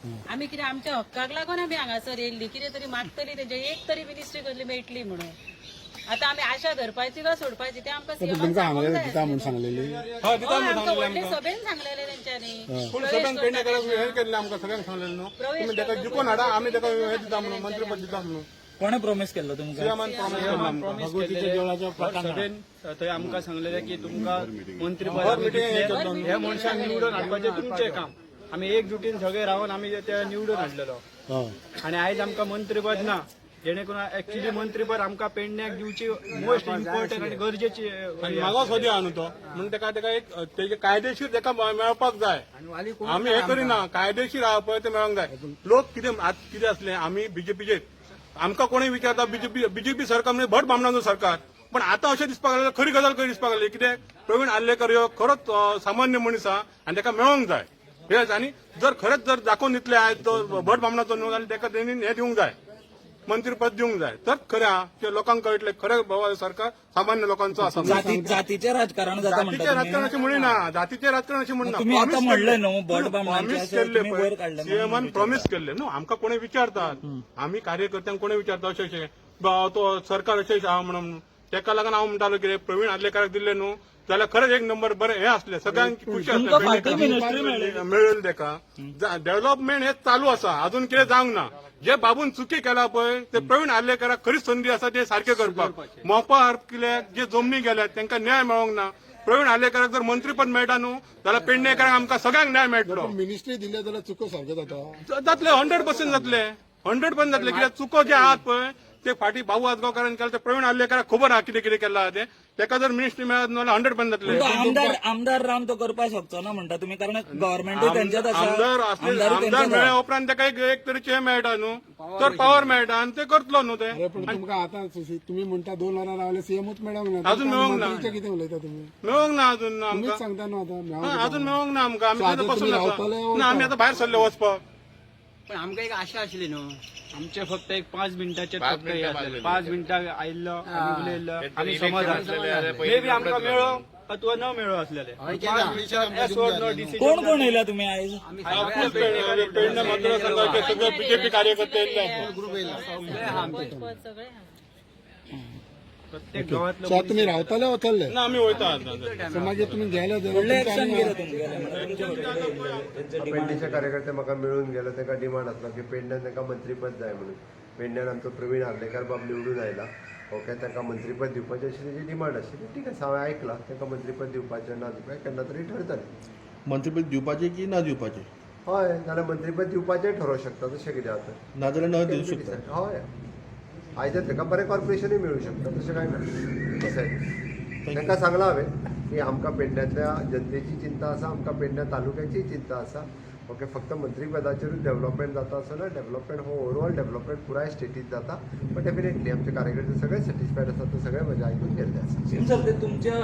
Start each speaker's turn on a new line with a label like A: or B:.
A: आमी कितें आमच्या हक्काक लागून आमी हांगासर येयल्ली, कितें तरी मागतली तेंच्या, एक तरी मिनिस्ट्री कसली मेळटली म्हणून. आतां आमी आशा धरपाची काय सोडपाची तें आमकां सीएमान
B: तुमकां
A: सांगूंक
B: हांगा
A: जाय
B: दिता म्हूण
A: आसलें.
B: सांगलेली.
C: हय, दिता
A: हय,
C: म्हणून
A: आमकां
C: सांगलेलें
A: व्हडले
C: आमकां.
A: सभेन सांगलेलें तेंच्यांनी.
C: पूण सगळ्यांक पेडणेकारांक हें केल्लें, आमकां सगळ्यांक सांगलेलें न्हू, तुमी ताका जिखोवन हाडा, आमी ताका हें दिता म्हणून, मंत्रीपद दिता म्हणून.
D: कोणे प्रॉमिस केल्लो तुमकां?
C: सीएमान प्रॉमिस केल्लो आमकां.
E: प्रॉमिस केल्लें सभेन. थंय आमकां सांगलेलें की तुमकां मंत्रीपद
C: हर मिटिंगेक हें केल्लो.
E: हे मनशाक निवडून हाडपाचें तुमचें काम. आमी एकजुटीन सगळे रावन आमी ते निवडून हाडलेलो आनी आयज आमकां मंत्रीपद ना, जेणे करून एक्चुली मंत्रीपद आमकां पेडण्याक दिवची मोस्ट इम्पॉर्टंट आनी गरजेची.
C: आनी मागो सोदी आहा न्हू तो, म्हणून तेका एक तेजे कायदेशीर तेका मेळपाक जाय. आमी हें करिना, कायदेशीर आहा पळय तें मेळोंक जाय. लोक कितें आत कितें आसलें, आमी बीजेपीचे, आमकां कोणूय विचारता, बीजेपी, बीजेपी सरकार म्हणजे भट बामणांचो सरकार. पण आतां अशें दिसपाक लागलें, खरी गजाल खरी दिसपाक लागली. कितें, प्रवीण आर्लेकर ह्यो खरोच सामान्य मनीस आहा आनी तेका मेळोंक जाय हे. आनी जर खरेंच जर दाखोवन दितले आयज तो भट बामणाचो न्हू जाल्यार तेका तेणी हें दिवंक जाय, मंत्रीपद दिवंक जाय. तर खरें आहा की लोकांक कळटलें खरें बाबा सरकार सामान्य लोकांचो आसा म्हणून.
D: जातीचें राजकारण जाता म्हणटा
C: जातीचें
D: तुमी?
C: राजकारण अशें म्हणिना, जातीचें राजकारण अशें म्हणना.
D: तुमी आतां
C: Promise
D: म्हणलें
C: केल्लें.
D: न्हू, भट बामणांचें
C: Promise
D: अशें
C: केल्लें
D: तुमी वयर काडलें
C: सीएमान
D: म्हणून.
C: प्रॉमिस केल्लें न्हू. आमकां कोणूय विचारतात, आमी कार्यकर्त्यांक कोणूय विचारता अशें अशें बा, तो सरकार अशें अशें आहा म्हणून. तेका लागून हांव म्हणटालो कितें, प्रवीण आर्लेकाराक दिल्लें न्हू जाल्यार खरेंच एक नंबर बरें हें आसलें, सगळ्यांक खुशी
D: तुमकां फाटीं
C: आसलें
D: मिनिस्ट्री मेळ्ळी.
C: मेळ्ळें तेका. डेव्हलपमेंट हें चालू आसा, अजून कितें जावंक ना. जे बाबून चुकी केला पळय, ते प्रवीण आर्लेकाराक खरीच संदी आसा ते सारकें करपाक. मोपा कित्याक जे जमनी गेल्यात तांकां न्याय मेळोंक ना. प्रवीण आर्लेकाराक जर मंत्रीपद मेळटा न्हू जाल्यार पेडणेकारांक आमकां सगळ्यांक न्याय मेळटलो.
B: मिनिस्ट्री दिल्या जाल्यार चुको सारक्यो जाता.
C: जातले, 100% जातले, 100% जातले. कित्याक चुको जे आहात पळय ते फाटीं बाबू आजगांवकारान केले, ते प्रवीण आर्लेकाराक खबर आहा कितें कितें केलां ते. तेका जर मिनिस्ट्री मेळत न्हू जाल्यार 100% जातले.
D: तो आमदार रावन तो करपाक शकचो ना म्हणटा तुमी, कारण गव्हर्मेंटूय तेंच्यात आसा.
C: आमदार असले
D: आमदारूय
C: आमदार
D: तेंच्यात
C: मेळ्ळ्या
D: आसा.
C: उपरांत तेका एक तरेचें हें मेळटा न्हू, तर पावर मेळटा आनी ते करतलो न्हू ते.
B: अरे, पण तुमकां आतां तुमी म्हणटा 2 वरां रावले, सीएमूच मेळोंक ना.
C: अजून मेळोंक ना.
B: मंत्रीचें कितें उलयता तुमी?
C: मेळोंक ना अजून
B: तुमीच
C: आमकां.
B: सांगता न्हू आतां
C: हा,
B: मेळोंक.
C: अजून मेळोंक ना आमकां. आमी
B: So
C: थंय
B: आतां
C: बसून
B: तुमी
C: आसा
B: रावतले?
C: ना, आमी आतां भायर सरले वचपाक.
F: पण आमकां एक आशा आशिल्ली न्हू.
E: आमचे फक्त एक 5 मिनटाचे फक्त हे आसलेलें. 5 मिनटां आयिल्लो आनी उलयल्लो आनी समाधान. मे बी आमकां मेळ्ळो अथवा न मेळ्ळो आसलेले. 5 मिनटां yes or no decision.
D: कोण कोण येयला तुमी आयज?
C: फूल पेडणे पेडणे मतदारसंघाचे सगळे बीजेपी कार्यकर्ते येयल्ले आसा.
A: पद सगळें आहा.
E: प्रत्येक गांवांतलो.
B: सो आतां तुमी रावतले, वतले?
C: ना, आमी वयता आतां.
B: सो मागीर तुमी गेले
D: व्हडलें
B: जाल्यार
D: एक्शन कितें तुमगेलें?
G: पेडणेचे कार्यकर्ते म्हाका मेळून गेलो. तांकां डिमांड आसलो की पेडण्यान तांकां मंत्रीपद जाय म्हणून. पेडण्यान आमचो प्रवीण आर्लेकार बाब निवडून आयला, ओके, तांकां मंत्रीपद दिवपाचें अशी तेजी डिमांड आशिल्ली. ठीक आसा, हांवें आयकलां. तांकां मंत्रीपद दिवपाचें ना दिवपाचें केन्ना तरी ठरतलें.
H: मंत्रीपद दिवपाचें की ना दिवपाचें?
G: हय, जाल्यार मंत्रीपद दिवपाचें ठरोवंक शकता, तशें कितें आतां.
H: नाजाल्यार न दिवंक शकता.
G: हय, आयज ताका बरें कॉर्पोरेशनूय मेळूं शकता, तशें कांय ना. डिसायड तांकां सांगलां हांवें की आमकां पेडण्यांतल्या जनतेची चिंता आसा, आमकां पेडण्या तालुक्याची चिंता आसा. ओके, फक्त मंत्रीपदाचेरूच डेव्हलपमेंट जाता असो ना. डेव्हलपमेंट हो ओवरऑल डेव्हलपमेंट पुराय स्टेटीत जाता. पण डेफिनेटली आमचे कार्यकर्ते सगळे सॅटिस्फायड आसा. ते सगळे म्हजे आयकून गेल्ले आसा.
D: सर, ते तुमच्या